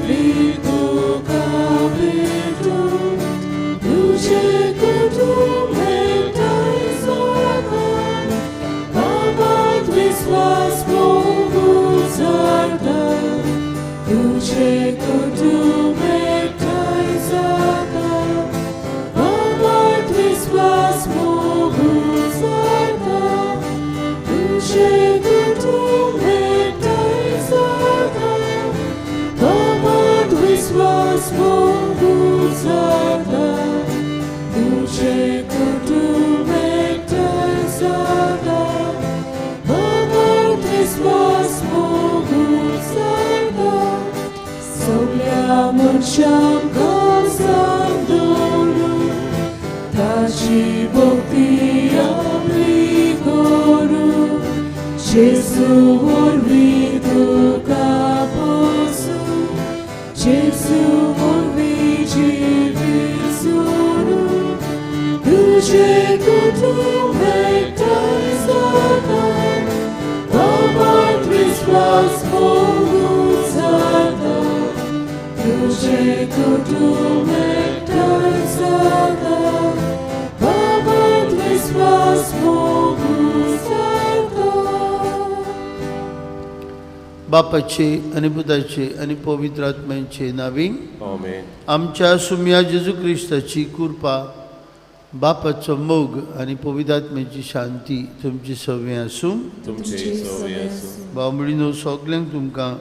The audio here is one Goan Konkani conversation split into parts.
जिवीत तुका भेटूं, तुजें कुटुंब एकठांय जाता, बाबांत विस्वास मोगू जाता, तुजें कुटुंब एकठांय जाता, बाबांत विस्वास मोगू जाता, तुजें कुटुंब एकठांय जाता, बाबांत विस्वास मोगू जाता, तुजें कुटुंब एकठांय जाता, बाबांत विस्वास मोगू जाता, सगळ्या मनशांक काळजांत दवरून ताची भक्ती आपली करूं, जेजू वरवीं तुका पोसूं, जेजू वरवीं जिवीत जोडूं, तुजें कुटुंब एकठांय जाता, बाबांत विस्वास मोगू जाता, तुजें कुटुंब एकठांय जाता, बाबांत विस्वास मोगू जाता. बापाचे आनी पुताचे आनी पवित्र आत्म्याचे नांवी. आमेन. आमच्या सुम्या जेजू क्रिस्ताची कृपा, बापाचो मोग आनी पवित्र आत्म्याची शांती तुमची सगळीं आसूं. तुमचे सवय आसूं. भाव भयणीनो, सगल्यांक तुमकां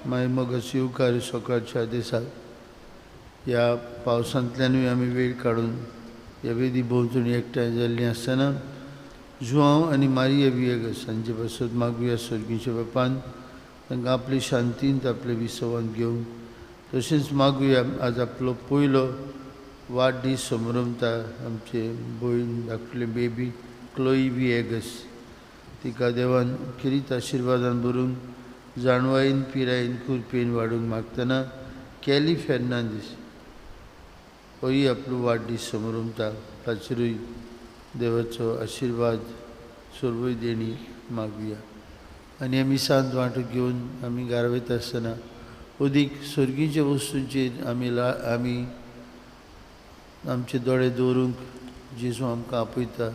मागीर मोगाचो येवकार सकाळच्या दिसाक. ह्या पावसांतल्यानूय आमी वेळ काडून ह्या वेदी भोंवतणी एकठांय जाल्लीं आसतना जुआंव आनी मारिया वियेगस हांचे पासत मागुया सर्गीच्या बापान तांकां आपली शांतींत आपले विसवांत घेवन. तशेंच मागुया आज आपलो पयलो वाडदीस समरमता आमचे भयण धाकटुले बेबी क्लोई वियेगस, तिका देवान खेरीत आशिर्वादान भरून जाणवायेन पिरायेन कृपेन वाडूंक मागतना कॅली फेर्नांदीस होय आपलो वाडदीस समरमता, ताचेरूय देवाचो आशिर्वाद सर्वूय देणी मागुया. आनी आमी सांत वांटो घेवन आमी गारवेता आसतना अदीक सर्गीच्या वस्तूंचेर आमी आमचे दोळे दवरूंक जेजू आमकां आपयता.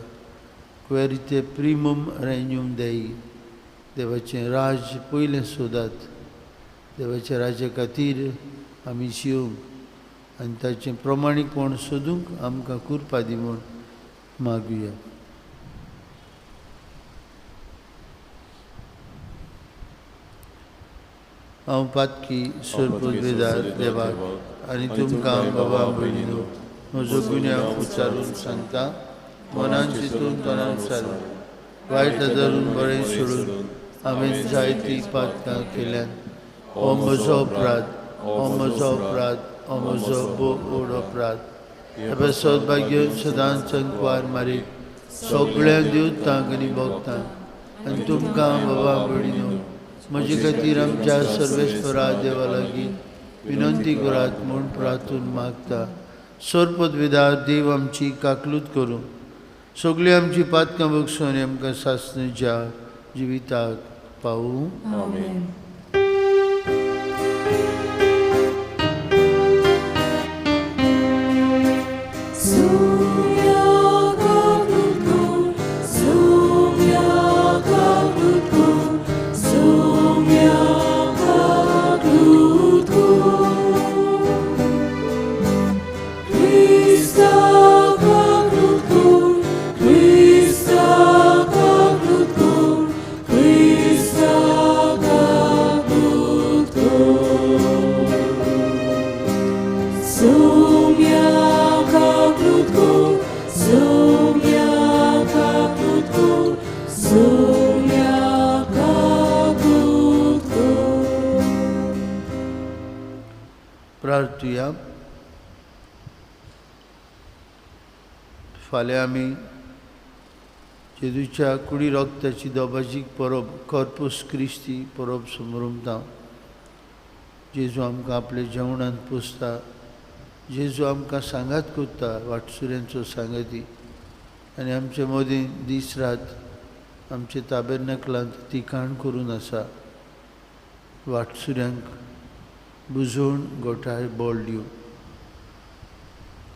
क्वेरिते प्रिमम रेन्यूम देई, देवाचें राज पयलें सोदात. देवाच्या राज्या खातीर आमी जिवंक आनी ताचें प्रमाणीकपण सोदूंक आमकां कृपा दी म्हूण मागुया. हांव पातकी सरपदवेदार देवाक आनी तुमकां बाबा भयणीनो म्हजो गुन्यांव उच्चारून सांगता. मनान चिंतून तोंडान उच्चारून वायट धरून बरें सोडून हांवें जायतीं पातकां केल्यात. हो म्हजो अपराध, हो म्हजो अपराध, हो म्हजो भोव व्हड अपराध. हे पासत भाग्य सदांच संकवार मारीत सगळ्या देवतांक आनी भक्तांक आनी तुमकां बाबा भयणीनो म्हजे खातीर आमच्या सर्वेस्परा देवा लागीं विनंती करात म्हूण प्रार्थून मागता. सरपदवेदार देव आमची काकलूत करूं, सगळीं आमची पातकां बगसून आनी आमकां सासणेच्या जिविताक पावूं. आमेन. Sumya kaklutkur, sumya kaklutkur, sumya kaklutkur. Krista kaklutkur, Krista kaklutkur, Krista kaklutkur. Sumya kaklutkur, sumya kaklutkur, sumya kaklutkur. प्रार्थुया. फाल्यां आमी जेजूच्या कुडी रक्ताची दोबाजीक परब कॉर्पूस क्रिस्ती परब समरमता. जेजू आमकां आपल्या जेवणांत पोसता. जेजू आमकां सांगात करता, वाटसुऱ्यांचो सांगाती, आनी आमचे मदीं दीस रात आमचे ताबेर्नाकलांत ती काण करून आसा. वाटसुऱ्यांक बुजोवन गोठाय बळ दिवं।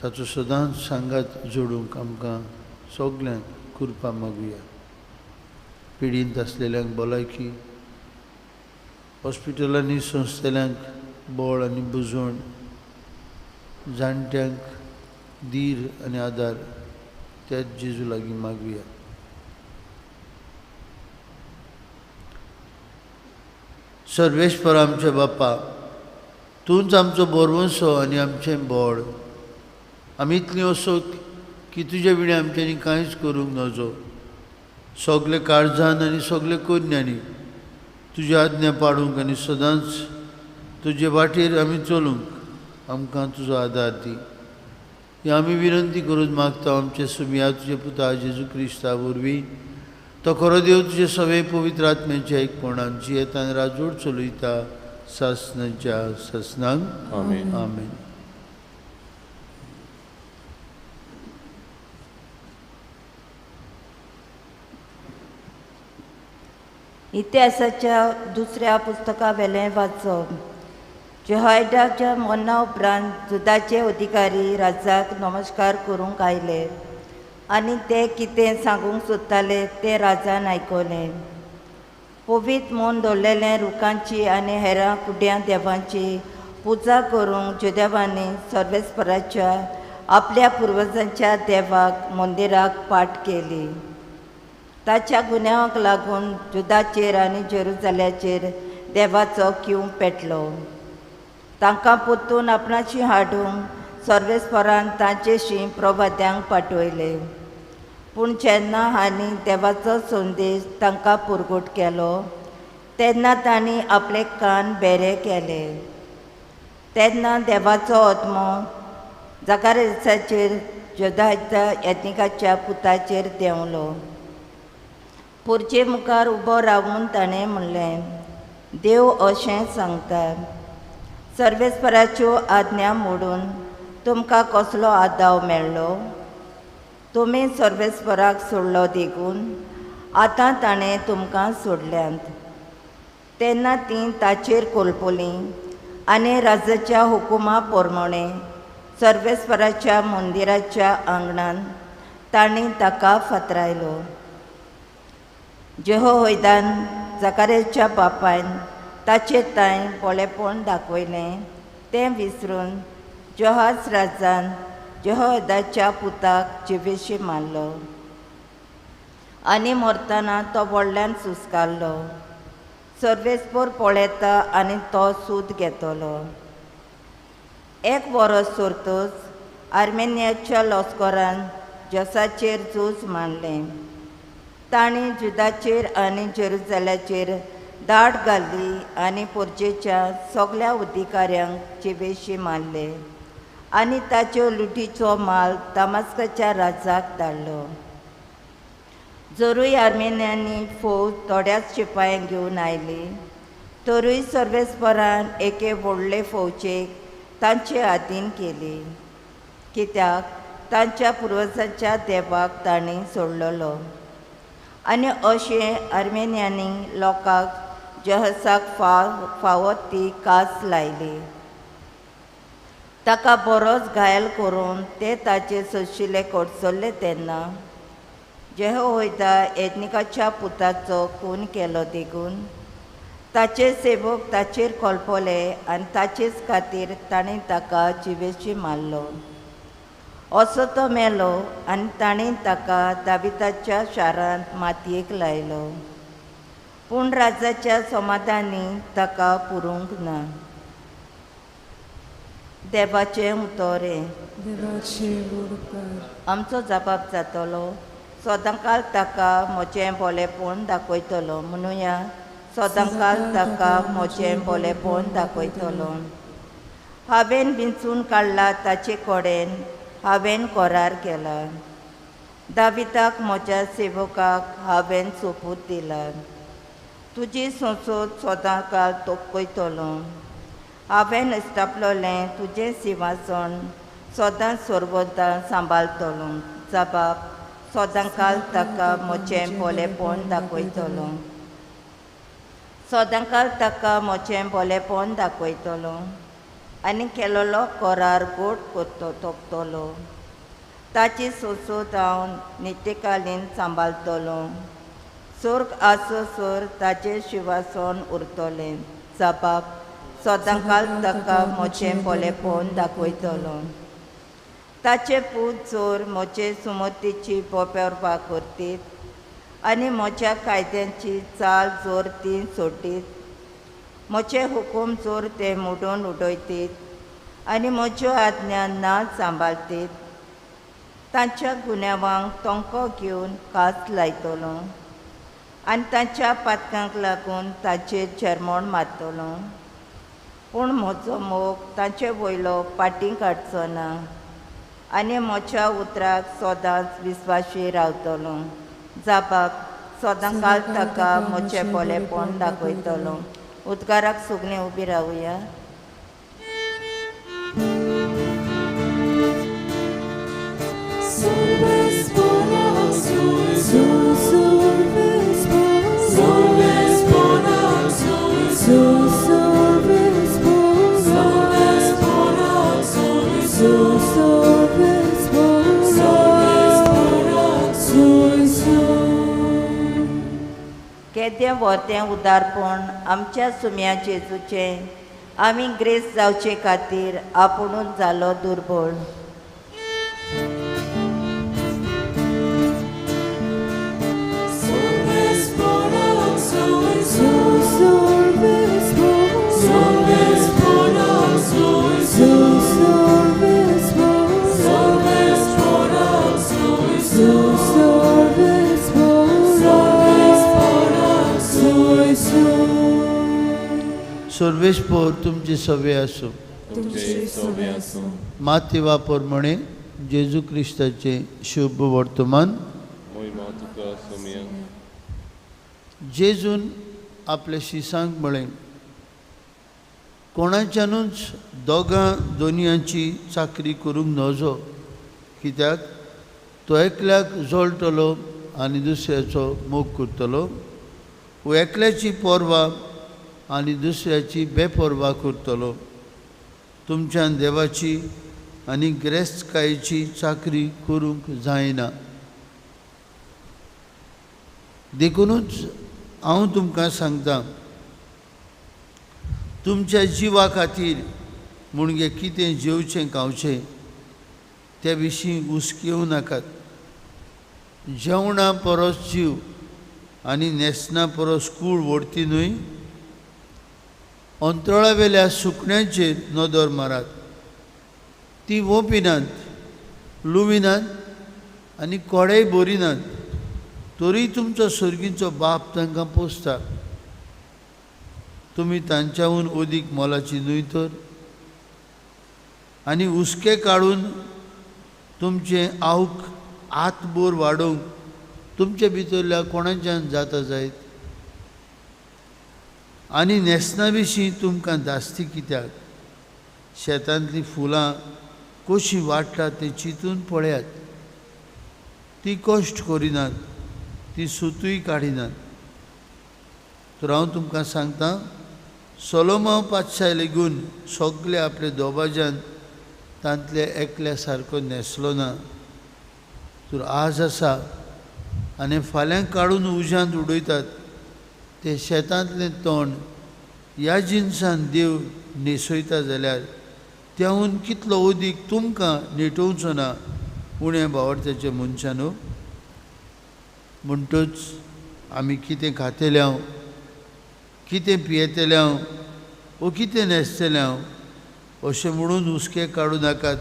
ताचो सदांच सांगात जोडूंक आमकां सगल्यांक कृपा मागुया। पिडींत आसलेल्यांक भलायकी, हॉस्पिटलांनी संस्थेल्यांक बळ आनी बुजवण, जाणट्यांक धीर आनी आदार त्याच जेजू लागीं मागुया। सर्वेस्पर आमच्या बापा, तूंच आमचो बोरवंसो आनी आमचें बळ। आमी इतलीं असो की तुजे विणें आमच्यांनी कांयच करूंक नजो। सगळे काळजान आनी सगळे कोन्यांनी तुजी आज्ञा पाडूंक आनी सदांच तुजे वाटेर आमी चलूंक आमकां तुजो आदार दी। ही आमी विनंती करून मागता आमचे सुमिया तुजे पुता जेजू क्रिस्ता वरवीं। तो खरो देव तुजे सगळे पवित्र आत्म्याच्या एकपणान जियेतान राजवट चलयता सासनाच्या सासनांक। आमेन। आमेन। इतिहासाच्या दुसऱ्या पुस्तकावेलें वाचप। जेहोयादाच्या मरणा उपरांत जुदाचे अधिकारी राजाक नमस्कार करूंक आयले आनी ते कितें सांगूंक सोदताले तें राजान आयकलें। पवित्र म्हूण दवरलेले रुखांची आनी हेरां कुड्यां देवांची पुजा करूंक जुदेवांनी सर्वेस्पराच्या आपल्या पुर्वजांच्या देवाक मंदिराक पाट केली। ताच्या गुन्यांवाक लागून जुदाचेर आनी जेरुजाल्याचेर देवाचो किव पेटलो। तांकां परतून आपणाशी हाडूंक सर्वेस्परान तांचेशी प्रवाद्यांक पाठयले। पूण जेन्ना हांणी देवाचो संदेश तांकां पुरगूट केलो तेन्ना तांणी आपले कान बेरे केले। तेन्ना देवाचो आत्मो जकारियाचेर जोदाच्या याज्ञिकाच्या पुताचेर देंवलो। पुरचे मुखार उबो रावून ताणें म्हणलें, देव अशें सांगता, सर्वेस्पराच्यो आज्ञा मोडून तुमकां कसलो आदाव मेळ्ळो? तुमी सर्वेस्पराक सोडलो देखून आतां ताणें तुमकां सोडल्यांत। तेन्ना तीं ताचेर कोलपोलीं आनी राजाच्या हुकुमा प्रमाणें सर्वेस्पराच्या मंदिराच्या आंगणान तांणी ताका फातरायलो। जेहोयादान जकारियाच्या बापायन ताचे तांय बोलेपण दाखयलें तें विसरून जोहास राजान जेहोयादाच्या पुताक जिवेशी मारलो आनी मरतना तो व्हडल्यान सुस्कारलो। सर्वेस्पर पळयता आनी तो सूद घेतलो। एक वरस सरतच आर्मेनियाच्या लश्करान जोसाचेर झूज मांडलें। तांणी जुदाचेर आनी जेरुजाल्याचेर दाट घाली आनी पोरजेच्या सगल्या अधिकाऱ्यांक जिवेशी मारले आनी ताच्यो लुटीचो माल दामास्काच्या राजाक धाडलो। जरूय आर्मेनियांनी फौज थोड्याच शिपायांक घेवन आयली तरूय सर्वेस्परान एके व्हडले फौजेक तांचे आदीन केली, कित्याक तांच्या पुर्वजांच्या देवाक तांणी सोडलेलो। आनी अशें आर्मेनियांनी लोकांक जहसाक फावो ती कास लायली। ताका बरोच घायल करून ते ताचे सोंशिल्ले कडसरले तेन्ना जेहोयादा याज्ञिकाच्या पुताचो खून केलो देखून ताचे सेवक ताचेर कोलपोले आनी ताचेच खातीर ताणें ताका जिवेशी मारलो। असो तो मेलो आनी ताणें ताका दाविताच्या शारांत मातयेक लायलो। पूण राजाच्या समाधानी ताका पुरूंक ना। देवाचें उतोरें। आमचो जबाब जातलो, सदांकाल ताका म्हजें बोलेपण दाखयतलो। म्हणुया, सदांकाल ताका म्हजें बोलेपण दाखयतलो। हांवें विंचून काडला ताचे कडेन हांवें करार केला। दाविताक म्हज्या सेवकाक हांवें सोपूत दिला, तुजी संसद सदांकाल तोपयतलो। हांवें स्थापलेलें तुजें सिंहासन सदां सर्वदा सांबाळटलो। जबाब सदांकाल ताका म्हजें बोलेपण दाखयतलो। सदांकाल ताका म्हजें बोलेपण दाखयतलो आनी केलोलो करार गोड करतो तोपतलो. ताची सोसूत हांव नित्यकालीन सांबाळटलो. सोर्ग आसो सोर ताचें शिवासन उरतलें. जाबाक सदांकाल ताका म्हजें बोलेपण दाखयतलो. ताचे पूत जोर म्हजे सुमतीची बोपेरपा करतीत आनी म्हज्या कायद्यांची चाल जोर ती सोडीत, म्हजे हुकूम जोर ते मोडून उडयतीत आनी म्हज्यो आज्ञा ना सांबाळतीत, तांच्या गुन्यांवांक तोंको घेवन कास लायतलो आनी तांच्या पातकांक लागून ताचेर झेरमोण मारतलो. पूण म्हजो मोग तांचे वयलो पाटी काडचो ना आनी म्हज्या उतराक सदांच विस्वाशी रावतलो. जाबाक सदांकाल ताका म्हजें बोलेपण दाखयतलो. उद्गाराक सगळीं उबी रावया. केदें व्हरतें उदारपण आमच्या सुम्या जेजूचें, आमी ग्रेस जावचे खातीर आपुणूच जालो दुर्बळ. सर्वेस्पोर तुमचे सवे आसूं. माती वापर म्हणे जेजू क्रिस्ताचे शुभ वर्तमान. जेजून आपल्या शिसांक म्हळें, कोणाच्यानूच दोगां दोनयांची चाकरी करूंक नजो, कित्याक तो एकल्याक जळटलो आनी दुसऱ्याचो मोग करतलो, वो एकल्याची पर्वा आनी दुसऱ्याची बेपर्वा करतलो. तुमच्यान देवाची आनी गिरेस्तकायेची चाकरी करूंक जायना. देखुनूच हांव तुमकां सांगता, तुमच्या जिवा खातीर म्हणगे कितें जेवचें खावचें त्या विशीं हुस्केवं नाकात. जेवणा परस जीव आनी न्हेसणा परस कूळ व्हडती न्हय. अंतराळावेल्या सुकण्यांचेर नदर मारात, ती वोपिनात, लुविनात आनी कोडेय भरिनात, तरी तुमचो सर्गीचो बाप तांकां पोसता. तुमी तांच्याहून अदीक मोलाची न्हय तर? आनी हुस्के काडून तुमचें आवक आतभर वाडोवंक तुमचे भितरल्या कोणाच्यान जाता जायत? आनी न्हेसणा विशीं तुमकां धास्ती कित्याक? शेतांतलीं फुलां कशीं वाडटात तें चिंतून पळयात. ती कश्ट करिनात, ती सुतूय काडिनात. तर हांव तुमकां सांगता, सोलोमांव पातशाय लेगून सगळे आपले दोबाज्यान तांतले एकल्या सारको न्हेसलो ना. तर आज आसा आनी फाल्यां काडून उज्यांत उडयतात ते शेतांतलें तण ह्या जिनसान देव न्हेसयता जाल्यार त्याहून कितलो अदीक तुमकां नेटोवचो ना उणें बावडत्याच्या मनशानू. म्हणटच आमी कितें खातले हांव, कितें पियेतले हांव, वो कितें न्हेसतलें हांव अशें म्हणून हुस्के काडूं नाकात.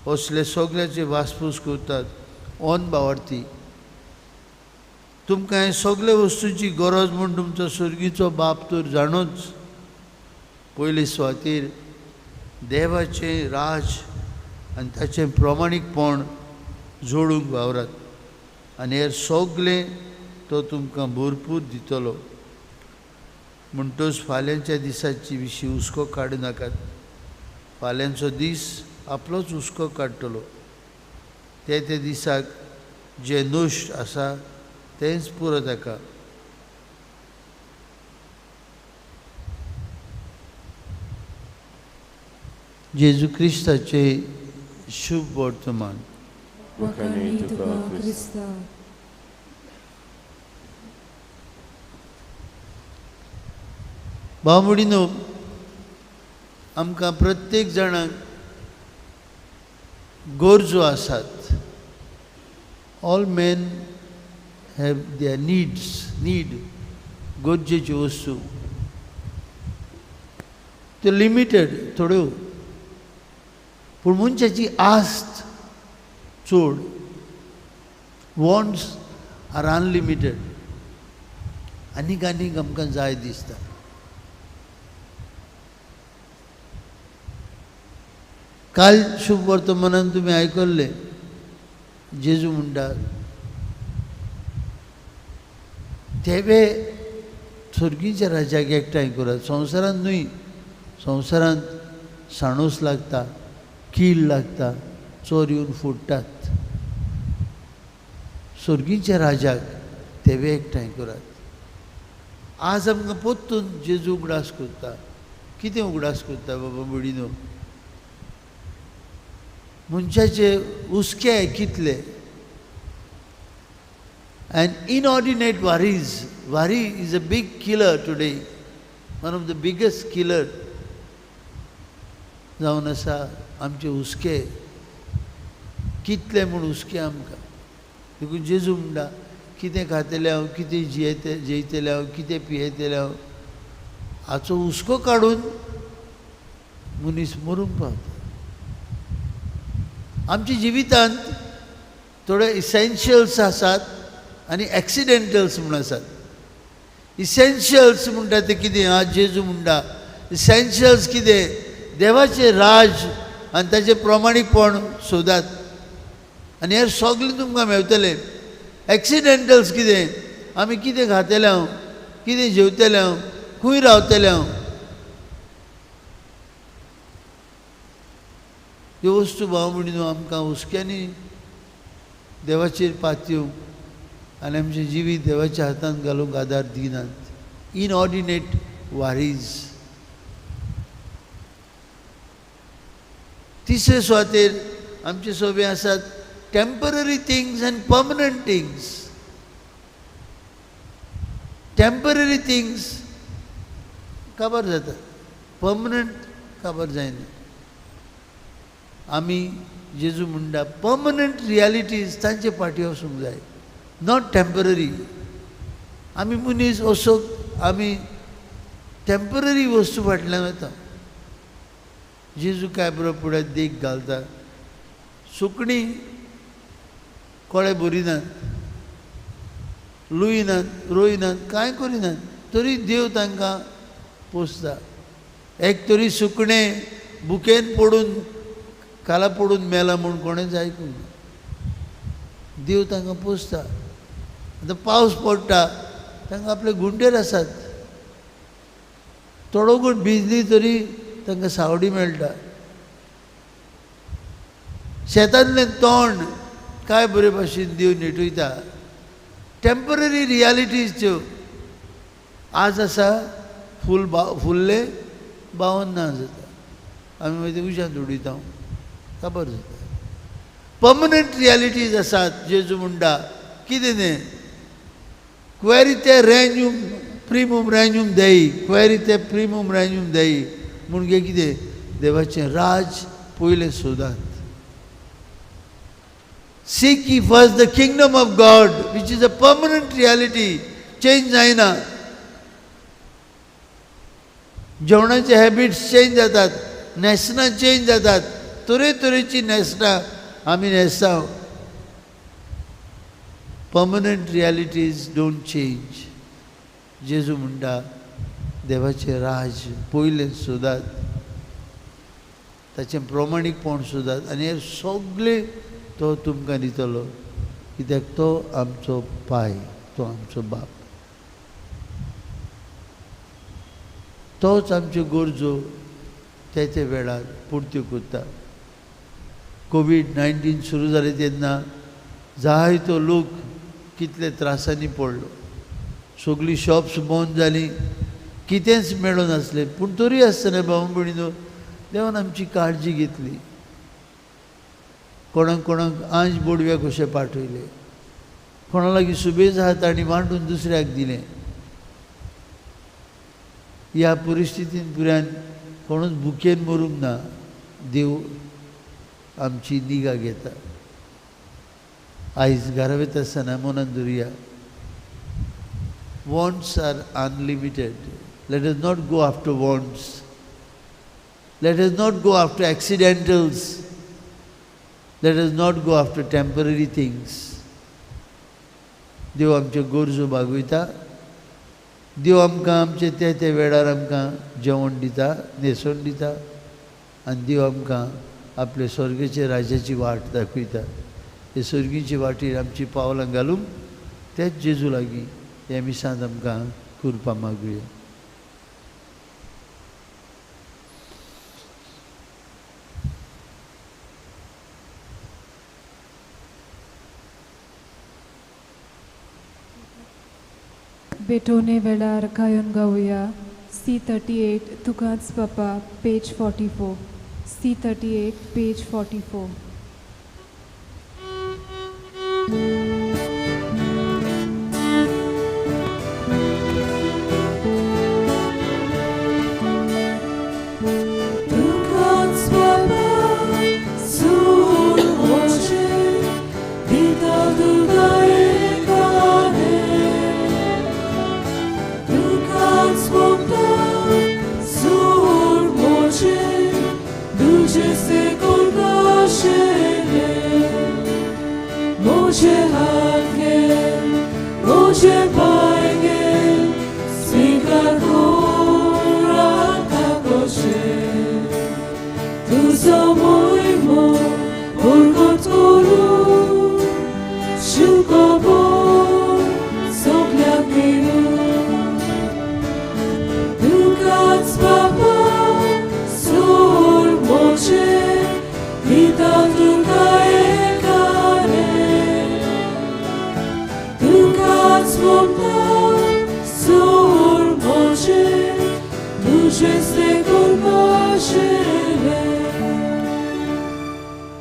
असले सगळ्याचे वासपूस करतात ऑन बावडती. तुमकां हे सगळे वस्तूची गरज म्हूण तुमचो सर्गीचो बाप तर जाणूच. पयले सुवातेर देवाचें राज आनी ताचें प्रमाणीकपण जोडूंक वावरात आनी हेर सगळें तो तुमकां भरपूर दितलो. म्हणटच फाल्यांच्या दिसाची विशीं हुस्को काडूं नाकात. फाल्यांचो दीस आपलोच हुस्को काडटलो. ते ते दिसाक जें नश्ट आसा तेंच पुरो ताका. जेजू क्रिस्ताचे शुभ वर्तमान. वखाणी तुका क्रिस्ता. भाव भयणींनो, आमकां प्रत्येक जाणांक गरजो आसात. All men have their needs. Need, गरजेच्यो वस्तू, त्यो लिमिटेड थोड्यो, पूण मनशाची आस्त चड. Wants are unlimited. आनीक आनीक आमकां जाय दिसता. काल शुभ वर्तमानान तुमी आयकल्लें, जेजू म्हणटा, तेवे स्वर्गीच्या राज्याक एकठांय करात, संवसारांत न्हय. संवसारांत साणोस लागता, कीड लागता, चोर येवन फोडटात. स्वर्गीच्या राजाक तेवे एकठांय करात. आज आमकां परतून जेजू उगडास करता. कितें उगडास करता बाबा भयणीनो? मनशाचे हुस्के कितले and inordinate worries. Worry is a big killer today, one of the biggest killer जावन आसा आमचे हुस्के. कितले म्हूण हुस्के आमकां. देखून जेजू म्हणटा, कितें खातलें हांव, कितें जियेते जेयतलें हांव, कितें पियेतलें हांव, हाचो हुस्को काडून मनीस मरूंक पावता. आमच्या जिवितांत थोडे इसेन्शियल्स आसात आनी एक्सिडेंटल्स म्हूण आसात. इसेन्शियल्स म्हणटा ते कितें? आज जेजू म्हणटा इसेन्शियल्स कितें? देवाचें राज आनी ताचें प्रमाणीकपण सोदात आनी हें सगळें तुमकां मेवतलें. एक्सिडेंटल्स कितें? आमी कितें खातले हांव, कितें जेवतलें हांव, खंय रावतलें हांव, ह्यो वस्तू भाव भयणीनो आमकां हुस्क्यांनी देवाचेर पातयेवंक आनी आमचें जिवीत देवाच्या हातांत घालूंक आदार दिनात. Inordinate worries. तिसरे सुवातेर आमचे सोबे आसात temporary things and permanent things. Temporary things काबार जातात, पर्मनंट काबार जायना. आमी जेजू म्हणटा पर्मनंट रियालिटीज तांचे फाटी वचूंक जाय, not temporary. आमी मनीस असो आमी टेंपररी वस्तू फाटल्यान वता. जेजू काय बरो फुडें देख घालता. सुकणीं कळे भरिनात, लुयनात, रोयनात, कांय करिनात, तरी देव तांकां पोसता. एक तरी सुकणें बुकेन पडून खाला पडून मेला म्हूण कोणेंच आयकूंक ना. देव तांकां पोसता. आतां पावस पडटा, तांकां आपले गुंडेर आसात, थोडो कोण भिजली तरी तांकां सावडी मेळटा. शेतांतलें तण काय बरे भाशेन देव नेटयता. टेंपररी रियालिटीज त्यो आज आसा, फूल फुल्लें बावन ना जाता, आमी मागीर उज्यांत उडयता, काबार जाता. पर्मनंट रियालिटीज आसात. जेजू म्हणटा कितें तें? Quaerite regnum primum, regnum Dei. Quaerite primum regnum Dei म्हणजे कितें? देवाचें राज पयलें सोदात. Seek ye first the kingdom of God, which is a permanent reality, change जायना. जेवणाचे हॅबिट्स चेंज जातात, न्हेसणां चेंज जातात, तरेतरेची न्हेसणां आमी न्हेसता. Permanent realities don't change. जेजू म्हणटा देवाचें राज पयलें सोदात, ताचें प्रमाणीकपण सोदात आनी हें सगळें तो तुमकां दितलो, कित्याक तो आमचो पाय, तो आमचो बाप, तोच आमच्यो गरजो त्या त्या वेळार पुर्त्यो करता. कोवीड-19 सुरू जालें तेन्ना जायतो लोक कितले त्रासांनी पडलो. सगळीं शॉप्स बंद जालीं, कितेंच मेळनासलें. पूण तरी आसतना भाव भयणीनो, देवान आमची काळजी घेतली. कोणाक कोणाक आंज बोडव्याक कशें पाठयले, कोणा लागीं सुबेज आहा तांणी मांडून दुसऱ्याक दिलें. ह्या परिस्थितीन पुऱ्यान कोणूच भुकेन मरूंक ना. देव आमची निगा घेता. आयज घरा वयता आसतना मनान धरुया, Wants are unlimited. Let us not go after wants. Let us not go after accidentals. Let us not go after temporary things. देव आमच्यो गरजो भागयता. देव आमकां आमचे त्या त्या वेळार आमकां जेवण दिता, न्हेसण दिता आनी देव आमकां आपले स्वर्गाचे राज्याची वाट दाखयता. हे स्वर्गीचे वाटेर आमची पावलां घालूंक तेच जेजू लागीं ह्या मिसांत आमकां कृपा मागुया. बेटोने वेळार गायन गावया. C38 तुकाच बापा, पेज 44. C38 page 44.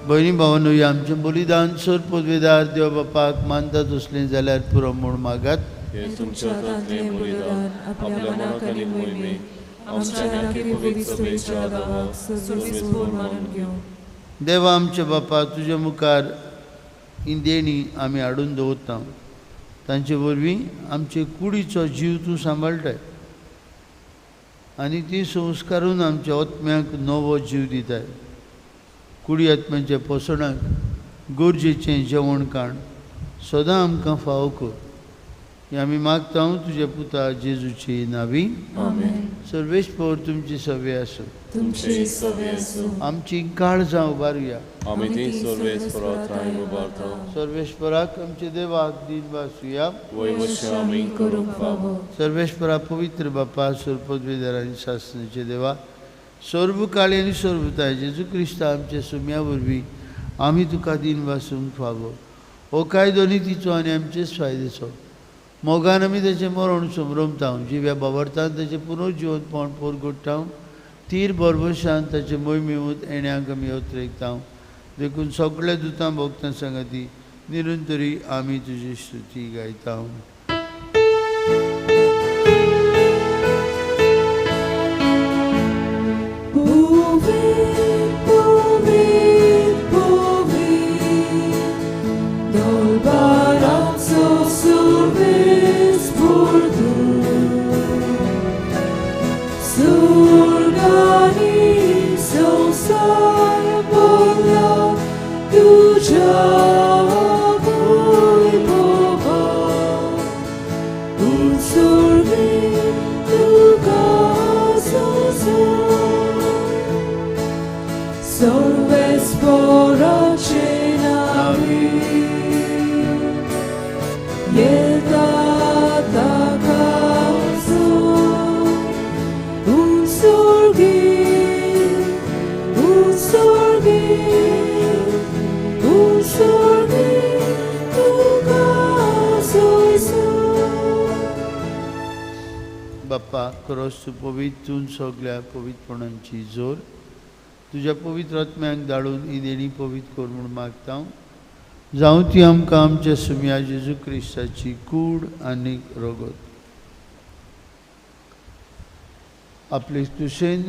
भयणी भावांनो, आमचें बलिदान सर पदवेदार देव बापाक मानता तसलें जाल्यार पुरो म्हूण मागात. देवा आमच्या बापा, तुज्या मुखार ही देणी आमी हाडून दवरता. तांचे वरवीं आमचे कुडीचो जीव तूं सांबाळटाय आनी ती संस्कारून आमच्या आत्म्याक नवो जीव दिताय. कुडी आत्म्याच्या पोसणाक गरजेचें जेवण काण सदां आमकां फावो कर. हें आमी मागता तुज्या पुता जेजूची नावी. सर्वेस्पर तुमची सवे आसूं. आमची काळजां उबारुया. सर्वेस्पराक आमच्या देवाक दिन वासुया. सर्वेस्परा पवित्र बापा, सरपदवेदार आनी सासनाचे देवा, सर्व काळी आनी सर्वताय जेजू क्रिस्ता आमच्या सुम्या वरवीं आमी तुका दिन वासूंक फावो. हो कायदो नितीचो आनी आमचेच फायदेचो. मोगान आमी ताचें मरण समरमता, जिव्या बाबरतान ताचें पुनर्जिवंतपण पोरगोडटा, तीर बरबशान ताचें मोहिमेंत येण्याक आमी अत्रेकता. देखून सगळ्या दुतां भोगतां सांगाती निरंतरी आमी तुजी स्तुती गायता. बाप्पा, क्रोस पवित्र सगळ्या पवित्रपणांची जोर तुज्या पवित्र आत्म्याक धाडून ही देणी पवित्र कर म्हूण मागता. जावं ती आमकां आमच्या सुम्या जेजू क्रिस्ताची कूड आनी रगत. आपले तुशेन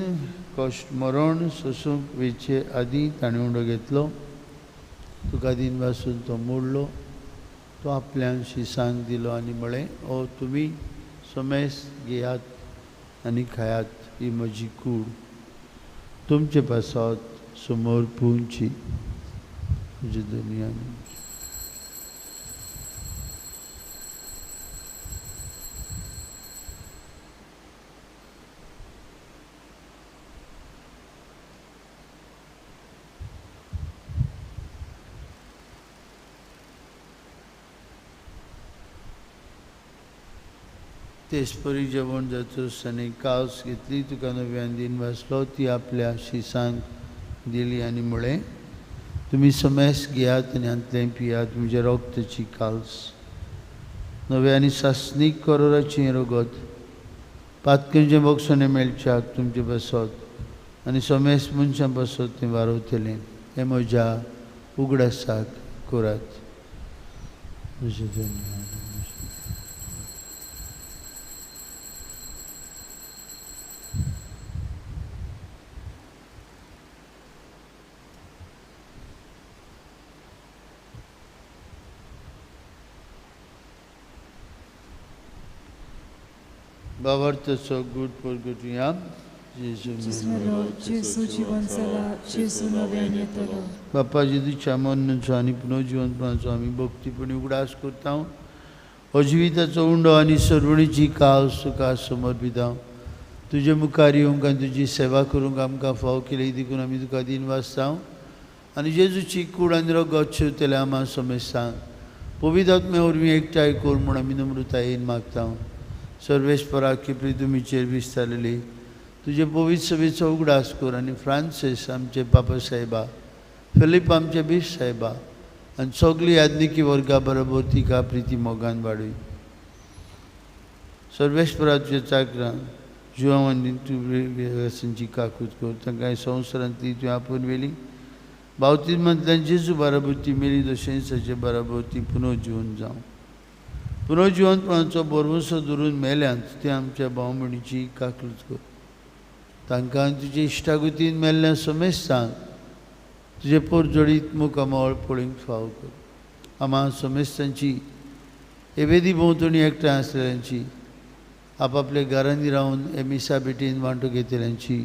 कश्ट मरण सोसूंक वेचे आदीं ताणें उंडो घेतलो. तुका दिन वासून तो मोडलो, तो आपल्यान शिसांक दिलो आनी म्हळें, ओ तुमी समेस घेयात आनी खायात, ही म्हजी कूड तुमचे पासत समोर पुंची. म्हजे दुनियान तेचपरी जेवण जातूच आनी कावस घेतली, तुका नव्यान दिन वाचलो, ती आपल्या शिसांक दिली आनी म्हळें, तुमी समेस घेयात आनी हांतलें पियात, म्हज्या रोगताची काल्स नव्या आनी सासणीक करोराचें रगत पातकेंचें बक्षणें मेळच्याक तुमचे पासत आनी समेस मनशां पासत तें वारवतलें. हें म्हज्या उगडासाक करात. म्हजें धन्यवाद. बाबार्थचो गुड परगटुया. बापा जेजूच्या मरणाचो आनी पुनर्जिवनपणाचो आमी भक्तीपणी उगडास करता. हो जिविताचो उंडो आनी सर्वणीची कावस तुका समर्पिता. तुजे मुखार येवंक आनी तुजी सेवा करूंक आमकां फाव केली देखून आमी तुका दिन वाचता. आनी जेजूची कूड आनी रगत शेवतल्या आमा समेस्तांक पवित्र आत्म्या वरवीं एकठांय कर म्हूण आमी नम्रतायेन मागता. सर्वेस्परा किप्री तुमीचेर विस्तारलेली तुजे पवित्र सभेचो उगडास कर आनी फ्रांसीस आमचे बाबा साहेबा, फिलीप आमचे बीश साहेबा आनी सगळी याज्ञिकी वर्गा बरोबर तिका प्रिती मोगान वाडय. सर्वेस्परा तुज्या चाकरां जुवांनी तूं काकूत कर, तांकां संवसारांतली तुवें आपोवन व्हेली. बावतीज्मांतल्यान जेजू बराबर ती मेली तशेंच ताचे बराबर ती पुनर्जिवन जावं. पुनर्जिवनपणाचो भरवंसो धरून मेल्यांत ते आमच्या भावभयणीची काकूत कर. तांकां तुजे इश्टागतीन मेल्ल्या समेस्तांक तुजे पोरजोडीत मुखामळ पळोवंक फाव कर. आमा समेस्तांची एवेदी भोंवतणी एकठांय आसलेल्यांची, आपापल्या घरांनी रावन हे मिसा भेटीन वांटो घेतल्यांची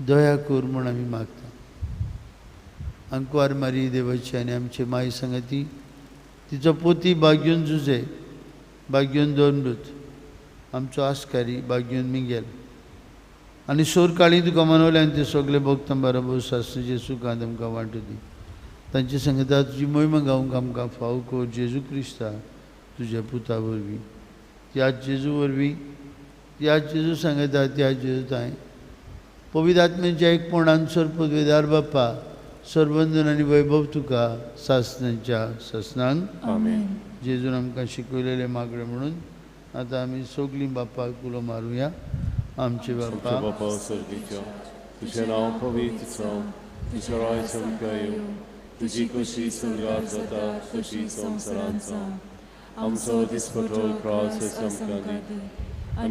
दया कर म्हूण आमी मागता. आंकवार मारी देवाची आनी आमचे माई सांगाती तिचो पोती बाग्यून जुजे, बाग्यून दोनमृत, आमचो आस्कारी बाग्यून मिंगेल आनी सोर काळी तुका मनवले आनी ते सगळे भक्तां बरोबर सासणेचे सुखांत आमकां वांटू दी. तांचे सांगता तुजी मोहिमा गावंक आमकां फाव कर जेजू क्रिस्ता तुज्या पुता वरवीं. त्याच जेजू वरवीं, त्याच जेजू सांगता, त्याच जेजू तांय पवित्र आत्म्याच्या एकपणान सर्पवेदार बाप्पा सर्वंदन आनी वैभव तुका सासणाच्या सासणांक. आमेन. जेजून आमकां शिकयलेलें मागणें म्हणून आतां आमी सगळीं बाप्पाक उलो मारुया. आमचे बापा बापा सर्गीच्या, तुजें नांव पवित्र जावं, तुजें राज्य आमकां येवं, तुजी खुशी स्वर्गात जाता तशी संवसारांत जावं. आमचो दिसपटो त्रास आमकां दी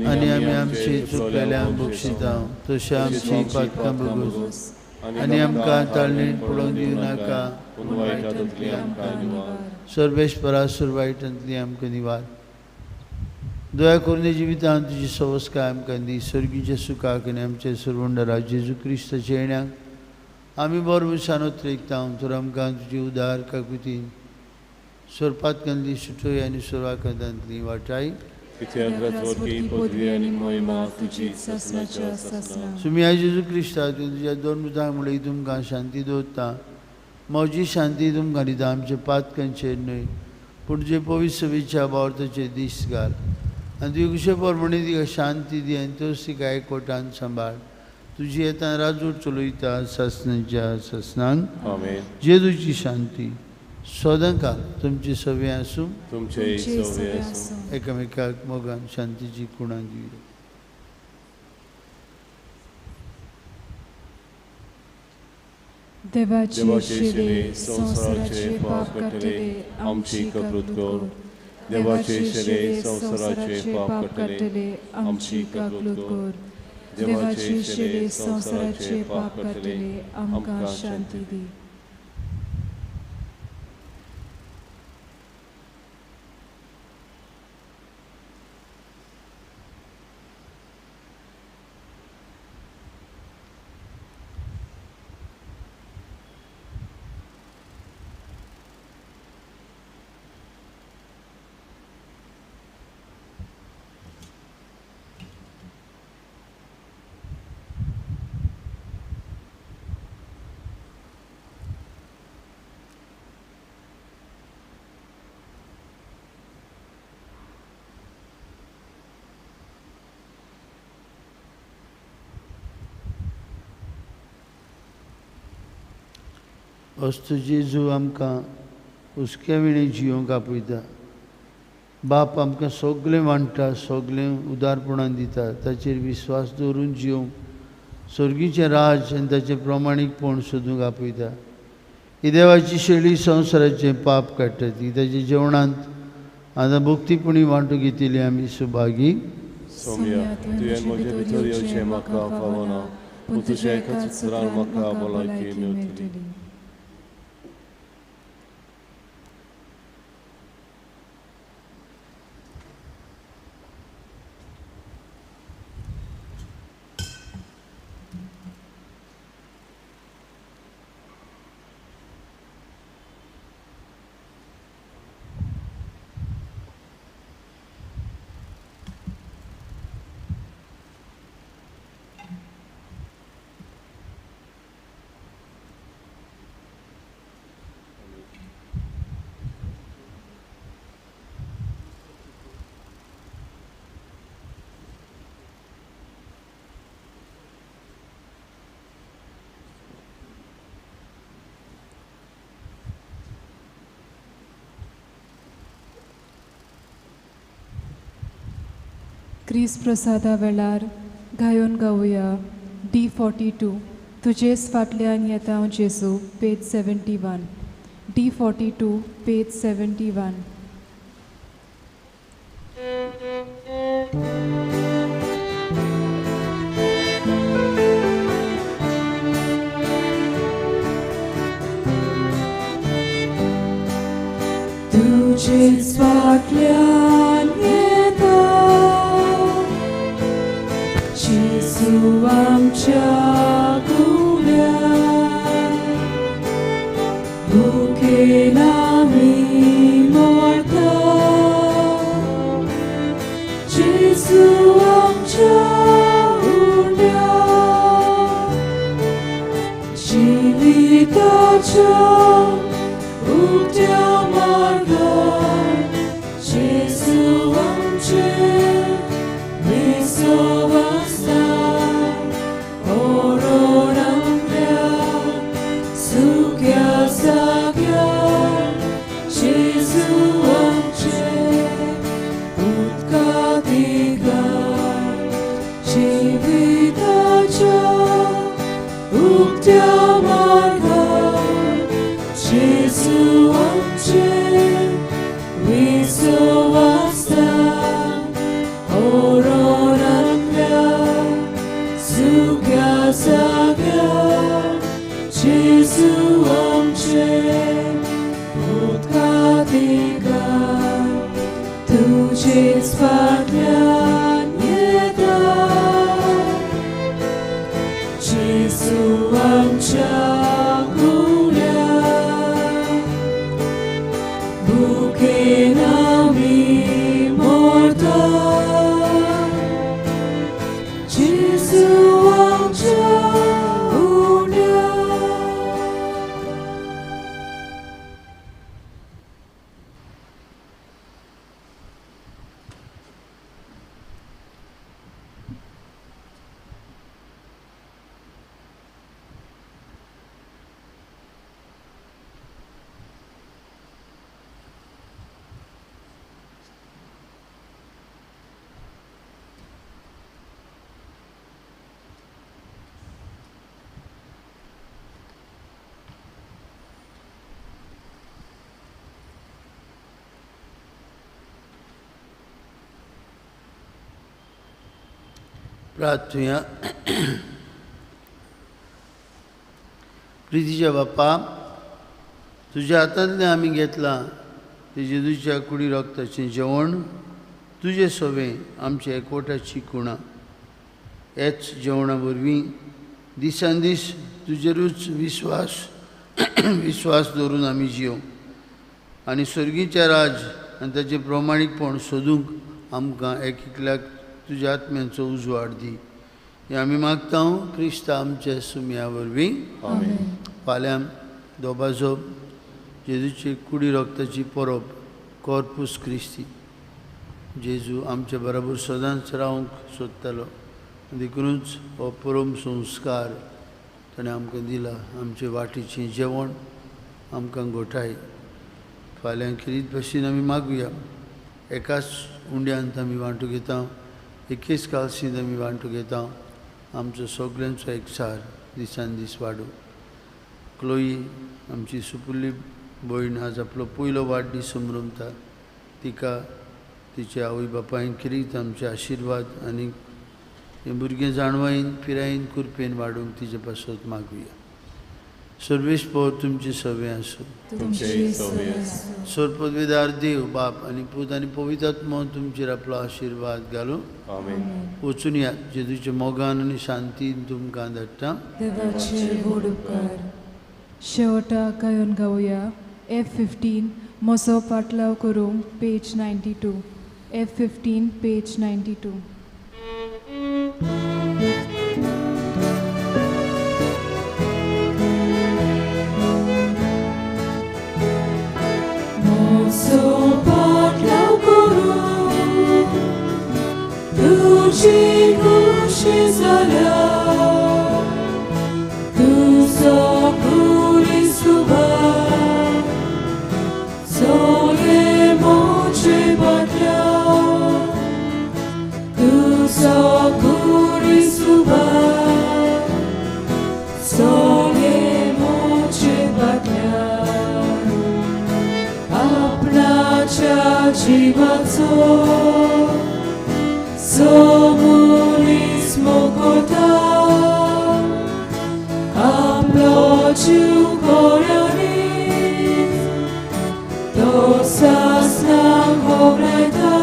आनी आमी आमची चुकलेल्यांक बक्षिता तशें आमची पातकां भोगोस आनी आमकां ताळणेन पडोवन दिवं नाका, पूण वायटांतली आमकां निवार. सर्वेस्परा वायटांतली आमकां निवार. दया करून जिवितांत तुजी सवस्काय आमकां दी. सर्गीच्या सुखाक आनी आमच्या सर्वंडरा जेजू क्रिस्ताच्या येण्याक आमी बरो मनशान उतरेकता. तर आमकां तुजी उदार काकुतीन सोरपातकांतली सुटय आनी सोरवाकांतली वाटाय. सुमिया जेजू क्रिस्ता तुज्या दोन मुखांक म्हणलें तुमकां शांती दवरता, म्हजी शांती तुमकां दिता. आमचे पातकांचेर न्हय पूण तुजे पवित्र सभेच्या बावर्थाचेर दीस घाल आनी तुजे कुशे प्रमाणे तिका शांती दी आनी तोच तिका एकवटान सांबाळ. तुजी येता राजूर चलयता सासणाच्या सासणांक. आमेन. जेजूची शांती सदांकाल तुमची सवे आसूं, तुमचे सवे आसूं. एकामेकाक मोगान शांतीची कुणां दिवया. देवाचे शिले संवसाराचे पाप काडटले आमची कबूल कर. देवाचे शिले संवसाराचे पाप काडटले आमची कबूल कर. देवाचे शिले संवसाराचे पाप काडटले आमकां शांती दी. अस्तु जेजू आमकां हुस्क्या विणें जियोंक आपयता. बाप आमकां सगळें वांट्टा, सगळें उदारपणान दिता. ताचेर विस्वास दवरून जियोंक स्वर्गीचें राज आनी ताचें प्रमाणीकपण सोदूंक आपयता. ही देवाची शेळी संवसाराचें पाप काडटा. ती ताच्या जेवणांत आतां भक्तीपणी वांटू घेतिल्ली आमी सुभागी. सोम्या, तुवें म्हजे भितर येवचें म्हाका फावना, पूण तुज्या एकाच उतरान म्हाका भलायकी मेळटली. क्रिस प्रसादा वेळार गायोन गावया D42 तुजेच फाटल्यान येता हांव जेजू, पेज 71. D42 page 71. तुजेच फाटल्यान येता जेजू आमच्या गुण्या, भुकेन आमी मरता जेजू आमच्या उण्या, जिविताच्या उक्त्या मार्गार जेजू आमचे विसव आसा. ओरोण आमल्या सुक्या जाग्यार जेजू आमचे उदका दिगार, जिविताच्या उक्त्या मार्गार जेजू प्रार्थुया. प्रितीच्या बाप्पा, तुज्या हातांतलें आमी घेतलां तें जेजूच्या कुडी रक्ताचें जेवण तुजे सवें आमच्या एकवटाची कुणां. ह्याच जेवणा वरवीं दिसान दीस तुजेरूच विस्वास विस्वास दवरून आमी जियों आनी सर्गीचें राज आनी ताचें प्रमाणीकपण सोदूंक आमकां एक एकल्याक तुज्या आत्म्यांचो उजवाड दी. हें आमी मागता क्रिस्ता आमच्या सुमया वरवीं. फाल्यां दोबाजो जेजूची कुडी रक्ताची परब कॉर्पूस क्रिस्ती. जेजू आमचे बराबर सदांच रावंक सोदतालो, देखुनूच हो परम संस्कार ताणें आमकां दिला. आमचे वाटेचें जेवण आमकां गोठाय. फाल्यां खेरीत भशेन आमी मागुया. एकाच उंड्यांत आमी वांटू घेता, एकेच कालसींत आमी वांटू घेता. आमचो सगल्यांचो एकचार दिसान दीस वाडूं. क्लोई आमची सुपुल्ली भयण आज आपलो पयलो वाडदीस समरमता. तिका तिच्या आवय बापायन खेरीत आमचे आशिर्वाद आनी हें भुरगें जाणवायेन पिरायेन कृपेन वाडूंक तिचे पासत मागुया. सर्वेश पवर तुमचे सवे आसूं. सरपदवेदार देव बाप आनी पूत आनी पवित्र आत्मो तुमचेर आपलो आशिर्वाद घालूं. वचून यात जेजूच्या मोगान आनी शांतीन तुमकां धाडटा. देवाचे व्हड उपकार. शेवटाक गायन गावया F15 म्हजो पाटलाव करूंक पेज 92. F15 page 92. म्हजो पाटलाव करूंक तुजी खुशी जाल्या, तुजो जिवाचो सोमुनीस मोकोता आपलो जीव कोऱ्यांनी तो सासनाक होगडायता.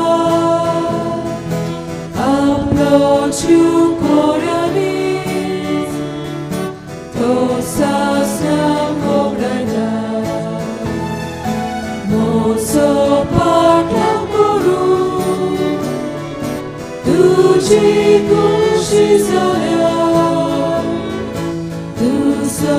आपलो जीव कोऱ्यांनी तो सासनाक होगडायता. म्हजो पाटलाव करूंक तुजी खुशी जाल्या, तुजो